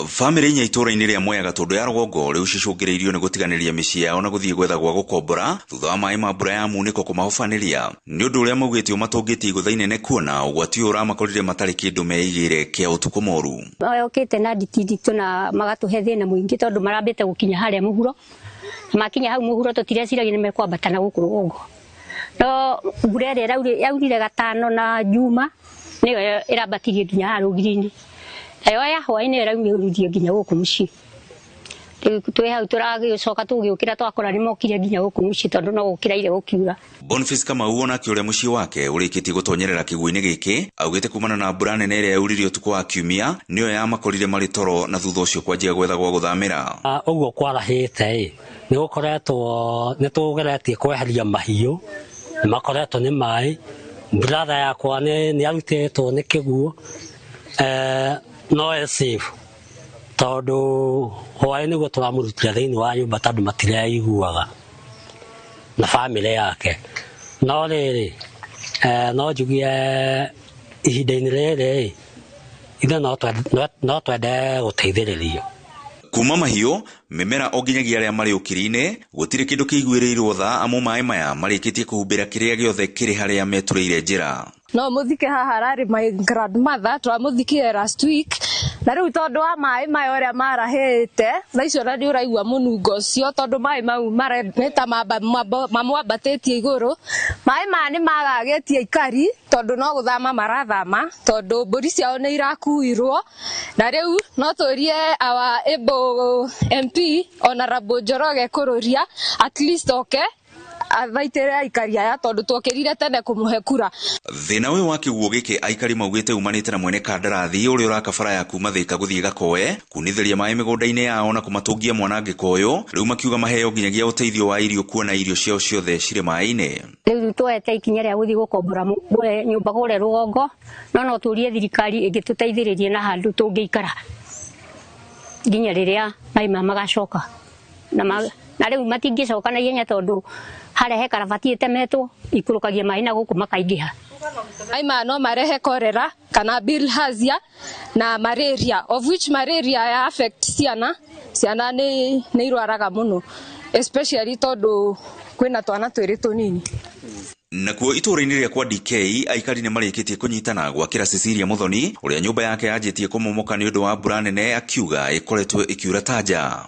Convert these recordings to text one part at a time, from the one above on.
Bamĩrĩ inya itũũra-inĩ rĩa Mwea Gatũndũ ya rũgongo rĩu cicũngĩrĩirio nĩ gũtiganĩria mĩciĩ yao na gũthiĩ gwetha gwa gũkombora thutha wa maĩ ma mbura ya munĩko kũmahobanĩria. Nĩ ũndũ ũrĩa maugĩte ũmatũngĩtie igũtha inene kuona ũgwati ũyũ ũramakorire matarĩ kĩndũ meigĩire kĩa ũtukũ moru. Mokĩte na nditi nditũ na magatũhe thĩna mũingĩ tondũ marambĩte gũkinya harĩa mũhuro. Makinya hau mũhuro tũtireciragia nĩ mekwambata na gũkũ rũgongo. No mbura ĩrĩa yaurire gatano na Juma nĩyo ĩrambatirie nginya haha rũgiri-inĩ. Nayo ya hwaĩ-inĩ ĩraumĩrire nginya gũkũ mũciĩ. Rĩu twĩ hau tũragĩcoka tũgĩũkĩra twakora nĩ mokire nginya gũkũ mũciĩ tondũ no gũkĩraire gũkiura. Boniface Kamau onake ũrĩa mũciĩ wake ũrĩkĩtie gũtonyerera kĩguũ-inĩ gĩkĩ augĩte kumana na mbura nene ĩrĩa yaurire ũtukũ wa kiumia nĩyo yamakorire marĩ toro na thutha ũcio kwanjia gwetha gwa gũthamĩra. Ũguo kwarahĩte ĩ nĩ gũkoretwo nĩ tũgeretie kweheria mahiũ nĩ makoretwo nĩ maĩ. Brother yakwa nĩ arutĩtwo nĩ kĩguũ, no e safe tondũ hwaĩ nĩguo tũramũrutire thĩinĩ wa nyũmba tondũ matireiguaga na bamĩrĩ yake. No rĩrĩ, no njugie ihinda-inĩ rĩrĩ ithuĩ no twende gũteithĩrĩrio. Kuma mahiũ mĩmera o nginyagia arĩa marĩ ũkiri-inĩ gũtirĩ kĩndũ kĩiguĩrĩirwo tha amu maĩ maya marĩkĩtie kũhumbĩra kĩrĩa gĩothe kĩrĩ harĩa meturĩire njĩra. No mũthike haha ararĩ my grandmother twamũthikire last week na rĩu tondũ wa maĩ maya ũrĩa marahĩte thaa icio ona nĩ ũraigua mũnungo ũcio tondũ maĩ mau nĩ ta mamwambatĩtie igũrũ. Maĩ maya nĩ magagĩtie aikari tondũ no gũthama marathama tondũ mbũri ciao nĩ irakuirwo na rĩu no tũrie our able MP Honorable Njoroge Kururia at least oke athaitĩre aikari aya tondũ twokĩrire tene kũmũhe kura. Thĩna ũyũ wa kĩguũ gĩkĩ aikari maugĩte umanĩte na mwene kandarathi ũrĩa ũraka bara ya kuma Thĩka gũthiĩ Gakoe kunithĩria maĩ mĩgũnda-inĩ yao na kũmatũngia mwanangĩko ũyũ rĩu makiuga maheo nginyagia ũteithio wa irio kuona irio ciao ciothe cirĩ maĩ-inĩ. Rĩu tuoete ikinya rĩa gũthiĩ gũkombora nyũmba kũrĩa rũgongo no no tũrie thirikari ĩngĩtũteithĩrĩria na handũ tũngĩikara nginya rĩrĩa maĩ maya magacoka na rĩu matingĩcoka na ihenya tondũ harĩa he karabati ĩtemetwo ikũrũkagia maĩ na gũkũ makaingĩha. Maĩ maya no marehe cholera kana bilharzia na malaria, of which malaria ya affect ciana, ciana nĩ irwaraga mũno especially tondũ kwĩna twana twĩrĩ tũnini. Nakuo itũũra-inĩ rĩa kwa DK aikari nĩ marĩkĩtie kũnyitana gwakĩra Cecilia Muthoni ũrĩa nyũmba yake yanjĩtie kũmomoka nĩ ũndũ wa mbura nene akiuga ĩkoretwo ĩkiura ta nja.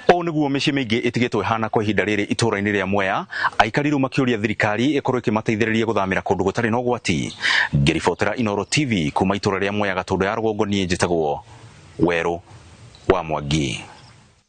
Ũũ nĩguo mĩciĩ mĩingĩ ĩtigĩtwo ĩhana kwa ihinda rĩrĩ itũũra-inĩ rĩa Mwea aikari rĩu makĩũria thirikari ĩkorwo ĩkĩmateithĩrĩria gũthamĩra kũndũ gũtarĩ na ũgwati. Ngĩribotera Inooro TV kuma itũũra rĩa Mwea Gatũndũ ya rũgongo niĩ njĩtagwo Werũ wa Mwangi.